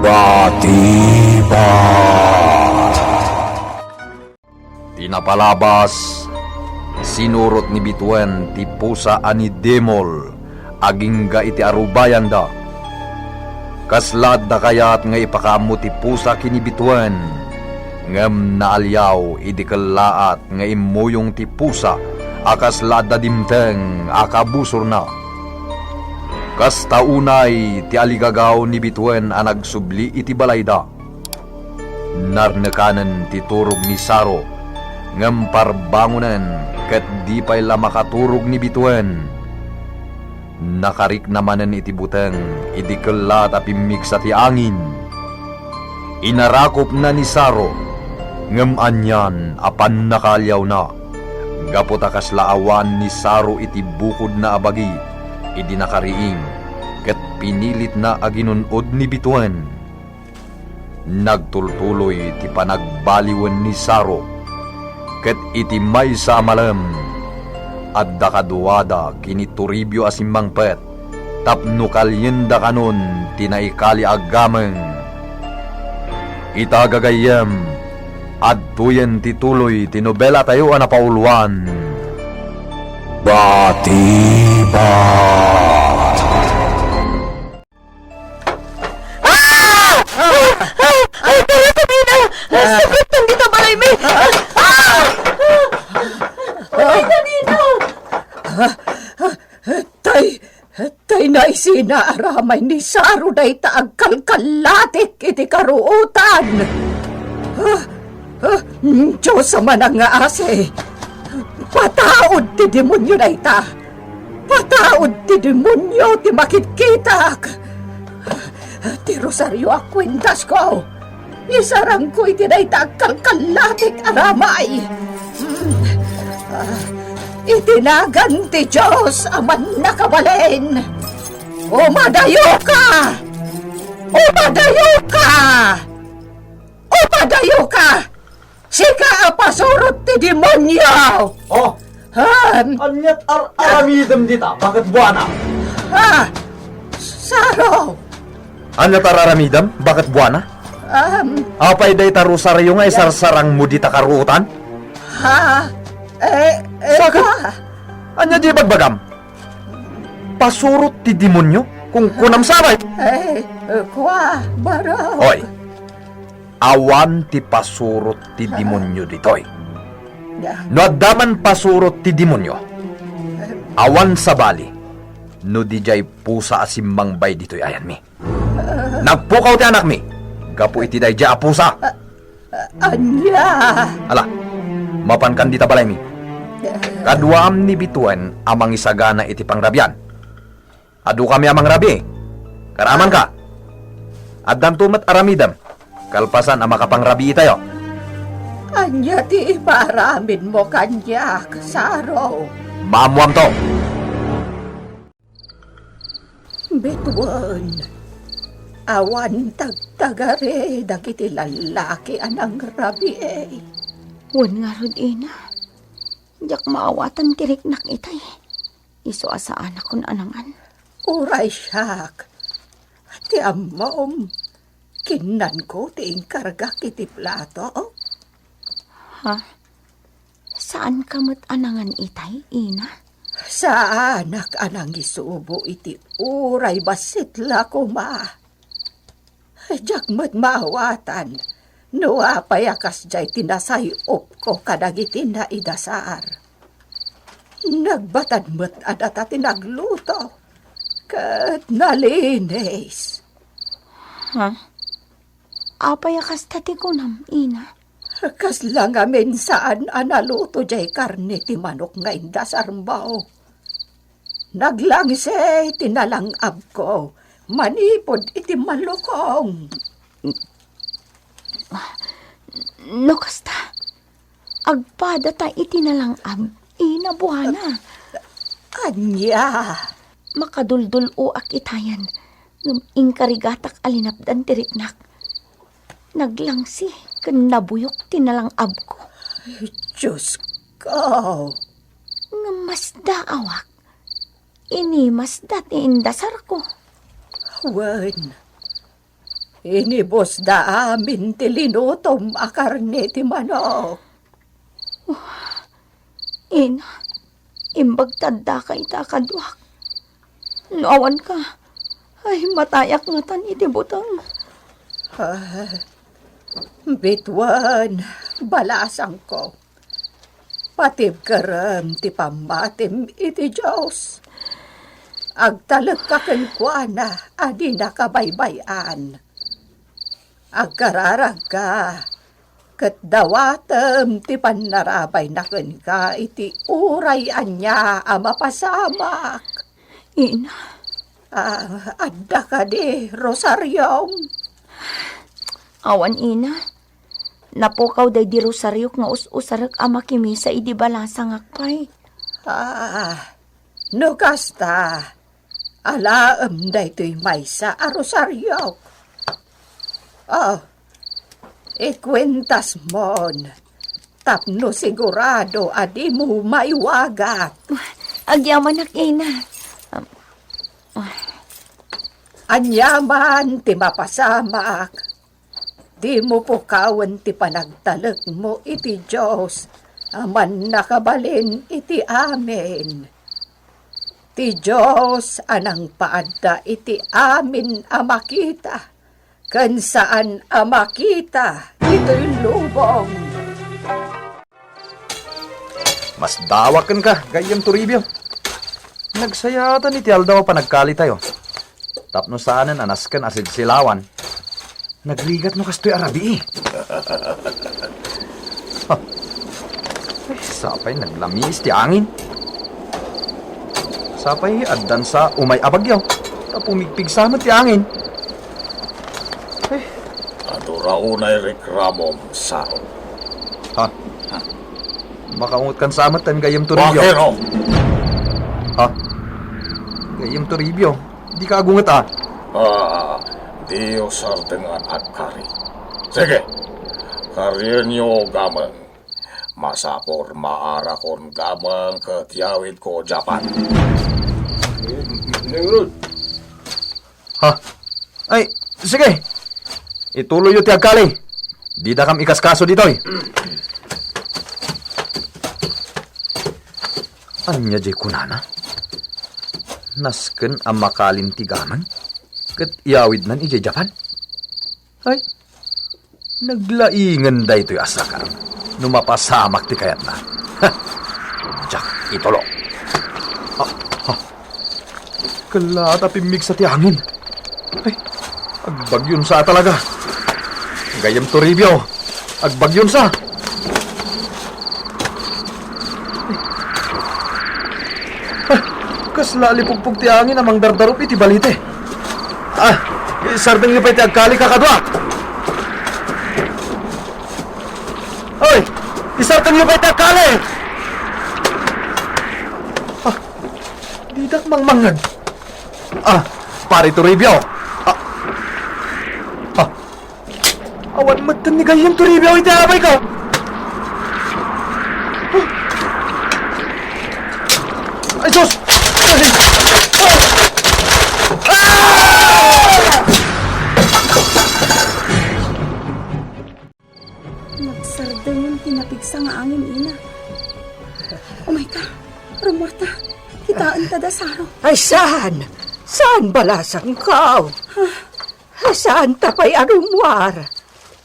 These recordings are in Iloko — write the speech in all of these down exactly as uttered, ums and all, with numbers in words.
Katibat. Ti napalabas, sinurot ni Bituen ti pusa a ni Demol agingga iti arubayanda. Kasla adda kayat nga ipakaammo ti pusa ken ni Bituen, ngem naaliaw idi kellaat nga immuyong ti pusa a kasla adda dimteng a kabusorna. Kasta unay ti aligagaw ni Bituen a nagsubli iti balayda. Narnekanen ti turog ni Saro, ngem parbangonen ket di pay la makaturog ni Bituen. Nakarikna manen iti buteng idi kellaat a pimmigsa ti angin. Inarakopna ni Saro, ngem anian a pannakaaliawna, gapu ta kasla awan ni Saro iti bukodna a bagi idi nakariing, ket pinilitna a ginun-od ni Bituen. Nagtultuloy ti panagbaliwen ni Saro, ket iti maysa a malem, adda kaduada ken ni Toribio a simmangpet tapno kaliendakanon ti naikali a gameng. Ita gagayyem, adtoyen ti tuloy ti nobelatayo a napauluan. Batibat. Ah! Ay, ay, ay, tara, Tonina! Sakit, nandito balay mi! Ah! Ay, Tonina! Tay, tay, naisina aramay ni Saro dayta agkalkallatik iti karuotan. Ah, ah, Dios a manangngaasi, pataud ti demonio dayta. Pataud ti demonio ti makitkitak. Ti rosario a kuentasko. Isarangko iti dayta agkalkallatik aramay. Ah, iti nagan ti Dios a mannakabalin. Umadayoka! Umadayoka! Umadayoka! Sika a pasurot ti demonio! Oh! Han! Aniat ar-aramidem dita? Baket buana? Ha? Saro! Aniat ar-aramidem? Baket buana? Um, Apay dayta rosario nga isarsarangmo dita karuotan? Ha? Eh, eh, Sakit! Ania di bagbagam? Pasurot ti demonio? Kung kunam sabay? Eh, eh, kua, barok. Oy, awan ti pasurot ti demonio ditoy. Ya. No adda man pasurot ti demonio, awan sabali no didiay pusa a simmangbay ditoy ayanmi. Nagpukaw ti anakmi gapu iti daydiay a pusa. Ania? Ala, mapankan dita balaymi. Kaduaam ni Bituen a mangisagana iti pangrabian. Adukami a mangrabii. Karamanka. Addanto met aramidem kalpasan a makapangrabii itayo. Ania ti ipaaramidmo kaniak, Saro? Maammoamto. Bituen, awan tagtagari dagiti lallaki a nangrabii. Wen ngarud, ina, diak maawatan ti riknak itay. Isu a saanakon a nangan. Uray siak, ti ammom, kinnanko ti inkargak iti plato. Ha? Saanka met a nangan itay, ina? Saanak a nangisubo iti uray bassit la koma. Diak met maawatan no apay a kasdiay ti nasay-opko kadagiti naidasar. Nagbatad met a data ti nagluto ket nalinis. Ha? Apay a kasta ti kunam, ina? Kasla ngamin saan a naluto diay karne ti manok nga indasarmo. Naglangsi ti nalangabko manipud iti malukong. No kasta, agpadata iti nalangab, ina buana. Ania? Makaduldul-oak itayan, ngem inkarigatak a linapdan ti riknak. Naglangsi ken nabuyok ti nalangabko. Diosko! Ngem masdaawak. Inimasda ti indasarko. Wen, Inibusda amin ti linutom a karne ti manok. Ina, imbag ta addaka ita a kaduak. No awanka, ay, matayak ngatan iti buteng. Ah, bituen, balasangko. Patibkerem ti pammatim iti Dios. Agtalekka kenkuana a dina kabaybay-an. Agkararagka, ket dawatem ti pannarabayna kenka iti uray ania a mapasamak. Ina. Ah, adda kadi rosariom? Awan, ina. Napukaw daydi rosariok nga us-usarek a makimisa idi balasangak pay. Ah, no kasta, alaem daytoy maysa a rosariok. Oh, ikuentasmon tapno sigurado a dimo maiwagat. Agyamanak, ina. Ania man ti mapasamak, dimo pukawen ti panagtalekmo iti Dios a mannakabalin iti amin. Ti Dios a nangpaadda iti amin a makita ken saan a makita ditoy lubong. Masdawak kenka, gayyem Toribio. Nagsayatan iti aldaw a panagkalitayo. Tapno saanen a nasken a sidsilawan. Nagrigat no kastoy a rabii. Ha. Ay, sapay naglamiis ti angin. Sapay addan sa umay a bagyo. Ta pumigpigsa met ti angin. Ay. Adura unay rekramom, Saro. Ha? Makaungot kan sa met, gayyem Toribio. Bakit, oh? Ha? Gayyem Toribio, dika agunget, a. Ah, diyo sardengan agkari. Sige, karienyo gameng. Masapor maarakon gameng ket yawidko Japan. Nengron. Ha? Ay, sige. Ituloyyo ti agkali. Didakam ikaskaso ditoy. Ania jay kunana? Nasken a makalin ti gameng ket iyawidnan idiay Japan? Ay, naglaingen daytoy a sakang no mapasamak ti kayatna. Ha! Diak itulo. Ha, ha. Kella ta pimmigsa ti angin. Ay, agbagyon sa talaga. Gayyem Toribio, agbagyon sa. Ah, kasla lipugpog ti angin a mangdardarup iti balite. Ah, isardengyo pay ti agkali, kakadua. Hoy, isardengyo pay ti agkali. Ah, didak mangmangngeg. Ah, Pari Toribio. Ah. Ah. Awan metten ni gayyem Toribio iti abayko. Ay, sus! Ah! Nagsardengen ti napigsa nga angin, ina. Umayka, rummuarta. Kitaenta da Saro. Ay, saan? Saan balasangko? Ha? Saan ta pay a rummuar?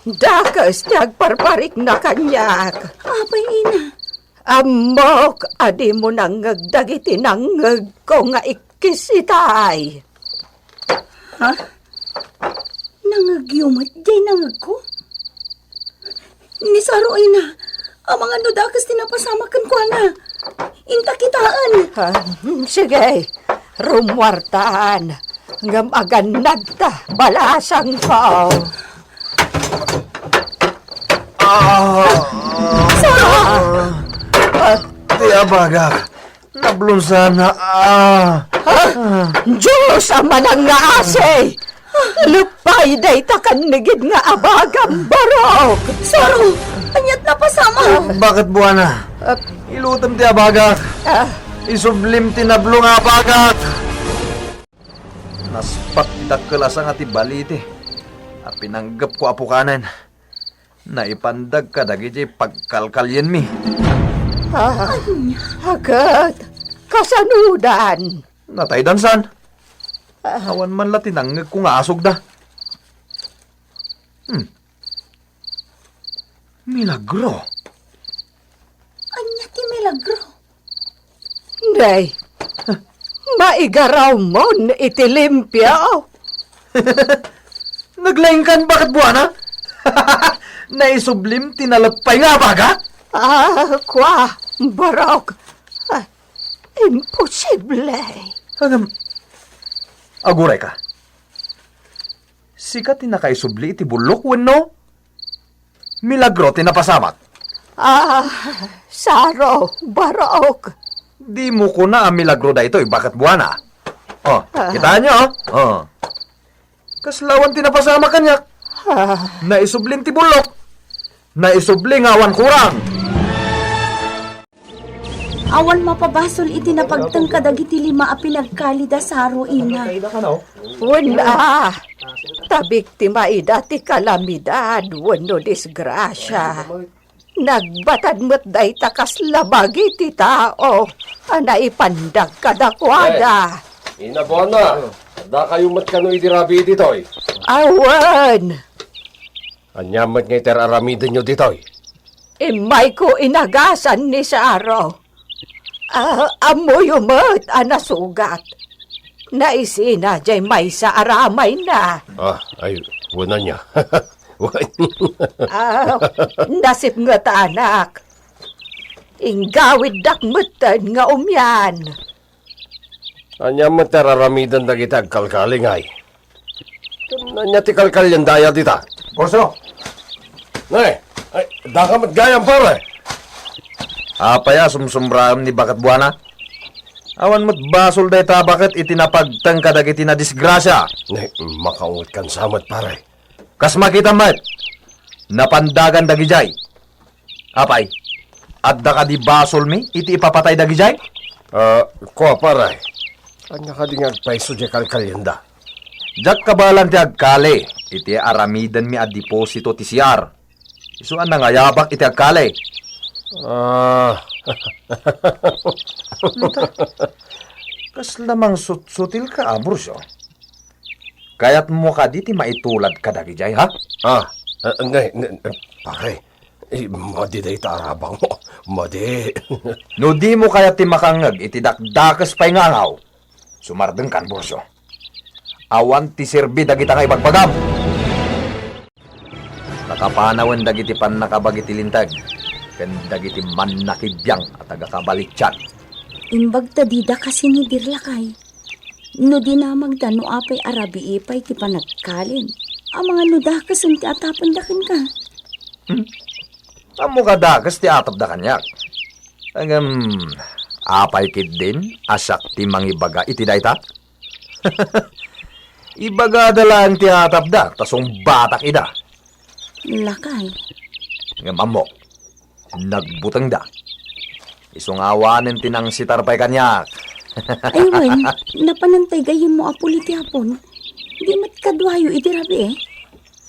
Dakes ti agparparikna kaniak. Apay, ina? Ammok a dimo nangngeg dagiti nangngegko nga ikkis itay. Ha? Nangngegyo met jay nangngegko? Ni Saro, ina, amangan no dakes ti napasamak kenkuana. Inta kitaen. Ah, hmm, sige, rummuartan. Ngem agannadta, balasangko. Ah! Saro! Ah, ti abagak. Nablon sana. Ah! Ah! Dios a manangngaasi! Leppay dayta kannigid nga abagam, barok! Saro, aniat napasamak? Bakit, Buana? Ah. Ilutem ti abagak. Ah. Isublim ti nablo nga abagak. Naspat ti dakkel a sanga ti balite. a pinanggepko a pukanen. Naipandag kadagiti pagkalkalienmi. Ah, agat, kasanodan? Nataydan san? Ah. Awan man la ti nangngegko nga asugda. Hmm. Milagro. Ania ti milagro? Nay, maigarawmon iti limpio. Naglaingkan, Baket Buana? Naisublim ti naleppay nga abaga? Ah, kua, Barok. Ah, imposible. Agam, aguray ka. Sika ti nakaisubli iti bullok wenno milagro ti napasamak? Ah, Saro, Barok. Dimo kuna a milagro daytoy, Baket Buana. Oh, ah, kitaenyo, oh. Oh. Kasla awan ti napasamak kaniak. Ah. Naisublin ti bullok. Naisubli nga awan kurang. Awan mapabasol iti napagteng kadagiti lima a pinagkalida, Saro, ina. Wen a, ta biktima ida ti kalamidad wenno disgrasia. Nagbatad met dayta kasla bagi ti tao a naipandag kadakuada. Eh, Ina Buana, dakayo met kano idi rabii ditoy? Awan. Ania met nga iti ar-aramidenyo ditoy? Immayko inagasan ni Saro. Ah, ammoyo met a nasugat. Naisina jay maysa a ramayna. Ah, ay, wen ania. Wen. Ah, nasipnget, anak. Inggawiddak metten nga umian. Ania met ti ar-aramiden dagiti agkalkali, ngay? Ken ania ti kalkalianda dita? Boso! Nay, ay, daka met gayam, pare. Apay a sumsumraem ni Baket Buana? Awan met basol dayta a baket iti napagteng kadagiti nadisgrasia. Nay, makaungetkan sa met, pare. Kas makitam met, napandagan dagijay. Apay, adda kadi basolmi iti ipapatay dagijay? Ah, kua, pare. Ania kadi nga agpayso diay kalkalianda? Diak kabaelan ti agkali iti aramidenmi a deposito ti C R. Isu a nangayabak iti agkali. Ah. Ita, kasla mangsutsutilka, Ambrosio? Kayatmo kadi ti maitulad kadagijay, ha? Ah, eh, ne, ne, eh, pare, eh, madi dayta arabangmo. Madi. No dimo kayat ti makangngeg iti dakdakes pay nga angaw, sumardengkan, Ambrosio. Awan ti serbi dagita nga ibagbagam. Nakapanawen dagiti pannakabag iti linteg ken dagiti mannakibiang a taga-kabalitian. Imbag ta dida kasinidir, lakay. No dinamagda no apay a rabii pay ti panagkalim, amangan no dakesen ti atapenda kenka. Hmm? Ammok a dakes ti atapda kaniak. Ngem, apay ketdin a siak ti mangibaga iti dayta? Ibagada laeng ti atapda, ta sungbatak ida. Lakay. Ngem ammok, nagbutengda. Isu nga awanen ti nangsitar pay kaniak. Ay, wen, napanantay gayyemmo a puli ti Apon. Di met kaduayo idi rabii, eh.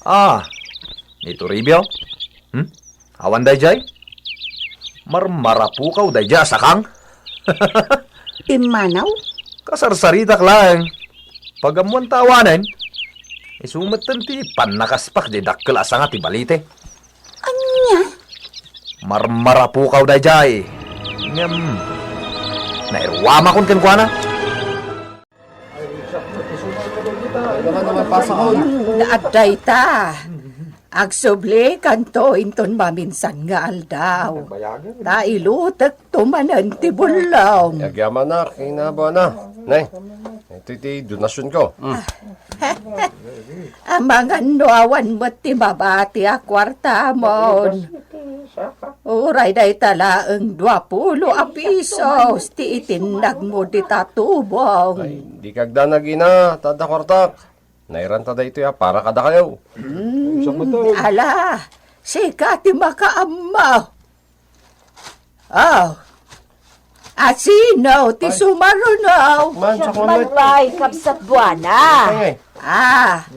Ah, ni Toribio? Hmm? Awan dayjay? Marmarapukaw dayjay a sakang? Immanaw? Kasarsaritak laeng. Pagammoan ta awanen, isu metten ti pannakaspak diay dakkel a sanga ti balite. Ania? Marmarapukaw dayjay. Ngem, nairuamakon kenkuana. Adda ita. Agsublikanto inton maminsan nga aldaw. Ta ilutekto manen ti bullong. Agyamanak, Ina Buana. Nay, ito ti donasyonko. Mm. Amangan no awan met ti mabati a kuartamon. Uray dayta laeng dua pulo a pisos ti itinnagmo dita tubong. Ay, di kagdanag, ina, ta adda kuartak. Nairanta daytoy a para kadakayo. Hmm, ala, sika ti makaammo. Oh, asino ti sumaruno? Sakman, sakman, pay, kabsat Buana. Ay, ay. Ah,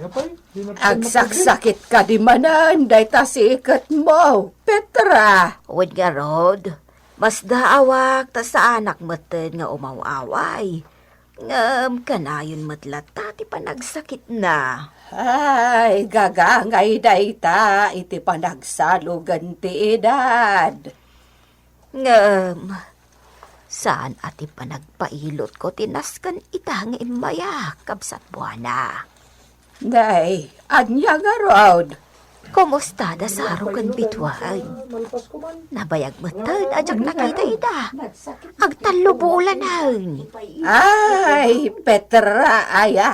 Agsaksakit kadi manen dayta siketmo, Petra. Wen ngarud, masdaawak ta saanak metten nga umaw-away. Ngem kanayon met latta ti panagsakitna. Ay, gagangay dayta iti panagsalugen ti edad. Ngem, saan a ti panagpailotko ti nasken ita nga immayak, kabsat Buana. Nay, ania ngarud? Kumusta da Saro ken Bituan? Nabayag metten a diak nakita ida. Agtallubulanen. Ay, Petra aya.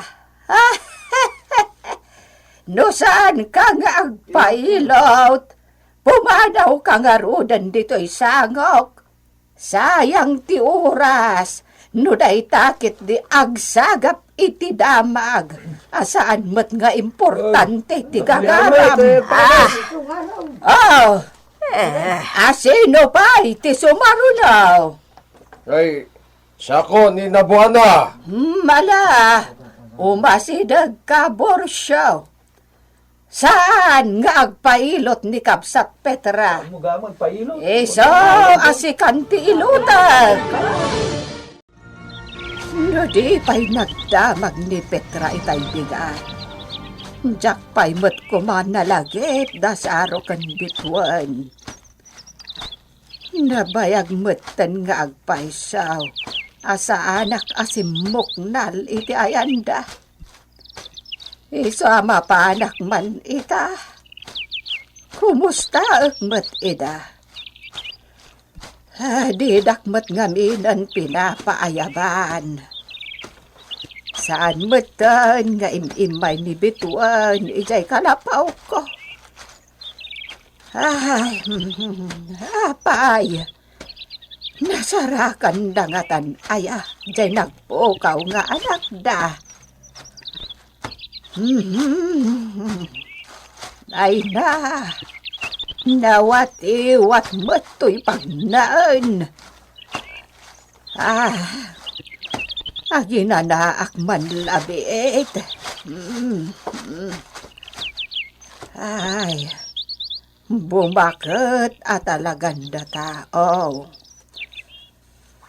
No saan ka nga agpailot, pumadawka ngaruden ditoy sangok. Sayang ti oras, no dayta ketdi agsagap iti damag a saan met nga importante ti gagaram. Ah! Oh! Eh. A sino pay ti sumaruno? Ay, sako ni Nabuana. Hmm, ala, umasideg ka, Borcio. Saan nga agpailot ni Kabsat Petra? Saan mo gamo agpailot? Isu a sikan ti ilutek. No di pay nagdamag ni Petra itay bigat, diak pay met koma nalagip da Saro ken Bituan. Nabayag metten nga agpayso a saanak a simmuknal iti ayanda. Isu a mapanak man ita, kumustaek met ida? Ah, didak met ngaminen pinapaayaban. Saan metten nga im-immay ni Bituan idiay kalapawko. Ay, apay, nasarakanda ngatan aya diay nagpukaw nga anakda? Ay na, nawatiwat met toy pagnaen. Ah, aginanaak man labiit. Mm, mm. Ay, bumaket a talagan data. Oh.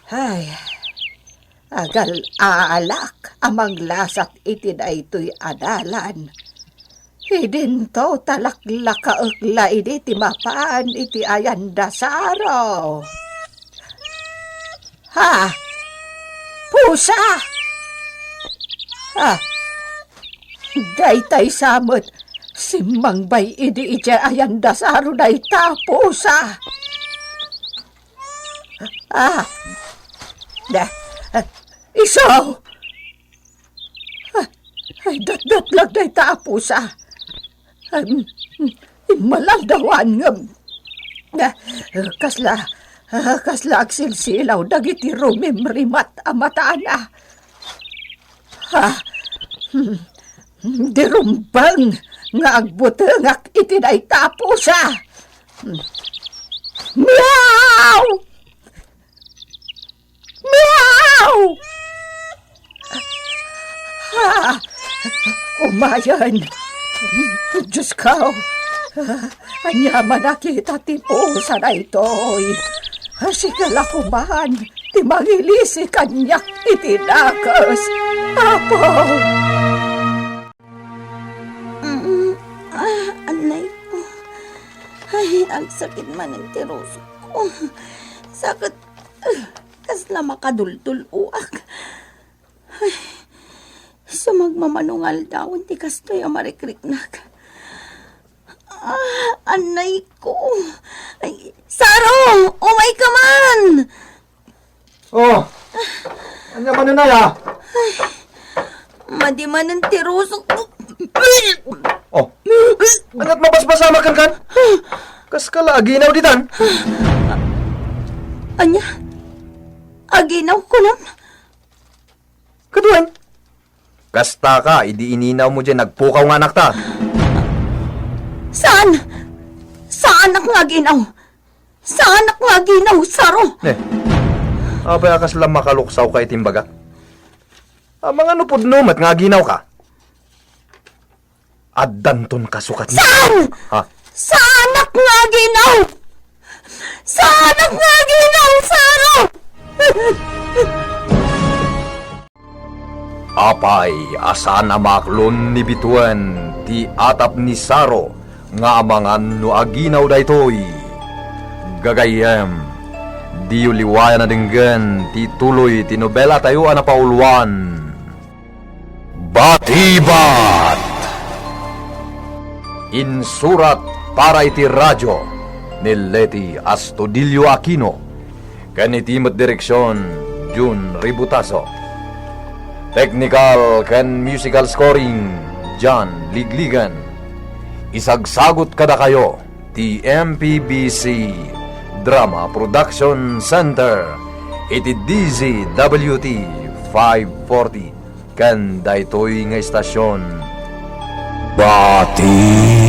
Ay, agal-alak a manglasat iti daytoy a dalan. Idinto talaklakaek la idi ti mapan iti ayan da Saro. Ha? Pusa? Ha? Daytay sa met, simmangbay idi idiay ayan da Saro dayta pusa. Ah! Da, ah, isu! Ah, ay, datdatlag dayta a pusa. Ay, mm, mm, immalaldawan ngem. Ah, kasla, ah, kasla agsilsilaw dagiti rumimrimat a matana. Ah, mm, di rumbeng nga agbutengak iti dayta a pusa. Mm. Meow! Meow! Ah! Umayen! Diyos ko! Ania man a kita ti pusa daytoy? Sika la koman ti mangilisi kaniak iti dakes, Apo! Mm, ah, anay ko. Ay, agsakit manen ti rusok ko. Sakit, ah, kasla makadultuluak. Ay, sumagmamano nga aldawen ti kastoy a marikriknak. Ah, anay ko. Ay, Saro! Umay ka man! Oh, ania manen aya? Madi manen ti rusok. Oh, ania't mabasbasamak kenkan? Kaska la aginaw ditan? Ania? Aginaw, kunam? Kaduen? Kasta ka, idi ininawmo diay nagpukaw nga anakta. Saan? Saanak nga aginaw? Saanak nga aginaw, Saro? Eh, apay a kasla makaluksawka iti imbagak? Amangan no pudno met nga aginawka? Addanton kasukat. Saan? Ha? Saanak nga aginaw! Saanak nga aginaw, Saro! Apay a saan a maaklon ni Bituen ti atap ni Saro nga amangan no aginaw daytoy? Gagayyem, diyo liwayan a denggen ti tuloy ti nobelatayo a napauluan. Batibat! Insurat para iti radio ni Leti Astudillo Aquino ken iti met direksion, Jun Ributaso. Technical ken musical scoring, John Ligligan. Isagsagut kadakayo ti M P B C Drama Production Center iti D Z W T five forty ken daytoy nga istasion. Bati